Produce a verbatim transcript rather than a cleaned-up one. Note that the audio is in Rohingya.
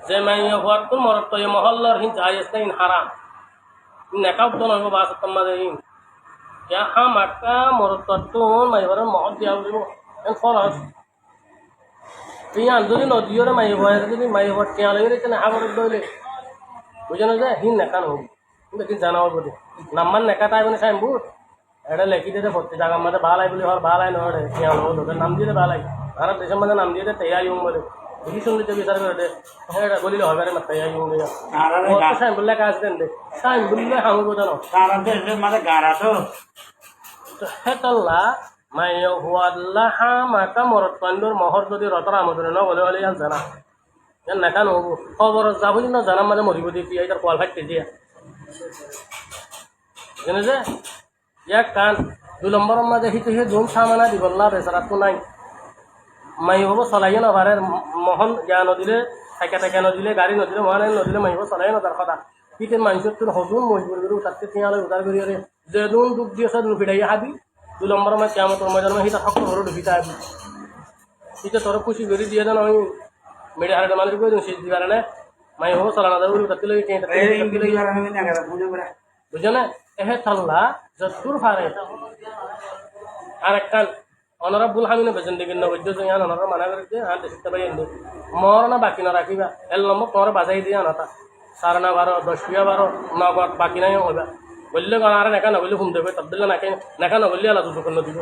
Ze maiyafuattún morotfuaye mohór lor hín jaiz né, hín haram. Hín neká uddá no óibo, baás ottór mazé hín. Yá hámaká morotfuattún maiyafuaré mohór diya foribó. Hín foros. Tiañ zodi no diyóre maiyafuaye zodi maiyafuar tiañ loiyóre ítara hábar uddá óile, buijjó né, ze hín neká no óibo. Hín bekkún zana óibo de. Nammar neká táibo né sainbord. Eçé lekí diyé dé fottí zagar mazé bálai buli hoór, bálai noó eçé, yián loó loke nam diyé dé bálai. Añárar decór mazé nam diyé dé tayayyum buli. Beci cúndor bisar goré dé. Eçé dolil hoói faré, tayayyum buli. Añárar ó ga- sainbord leká asé dé. Sainbord loi ham óibo dé noó. Añárar decór mazé gara to. To hétolla maiyafualla hámaká morotfuaindor mohór zodi rotor amodone no gole óile yián zena. Yián neká no óibo. Kobor za foijjonto zenar mazé moribo dé, tiañ ítar kual faitte diya. Zene ze? Ekkán, dui lombor mazé híte hé zun samana dibolla besarattú nái. Maiyafua solaiye no farer, mohón giya no dile, taika taika no dile, gari no dile, mohón no dile, maiyafua solaiye no far hotá. Híte maincóttun hozun mojbur gorí, tattú tiañ loi udar gorí ore, zedun duk diye sodun fiçaiye hábi. Dui lombor mazé kiyamotor moidan mazé hítar hók gorí dhufi táibo. Híte tore kúci gorí diye de no, meçi harare manúic gorí dun, sis dibar ene, maiyafua solana zaibo, tattú loi, tattú loi, tattú loi. Buijjó né? Ehétolla zottur fare. Arekkán, onora bul ham ine bezendigir no goijjó, yián onora mana gorí de, añár decót bái ende. Morona baki no rakiba. Ek lombor tuáñre bazai de yián hotá. Sare no baro, doc tiya baro, nogot baki nai hoiba. Goille gona, ar neká no goille fun dibo, tabdilla neká, neká no goille ala duzok no dibo.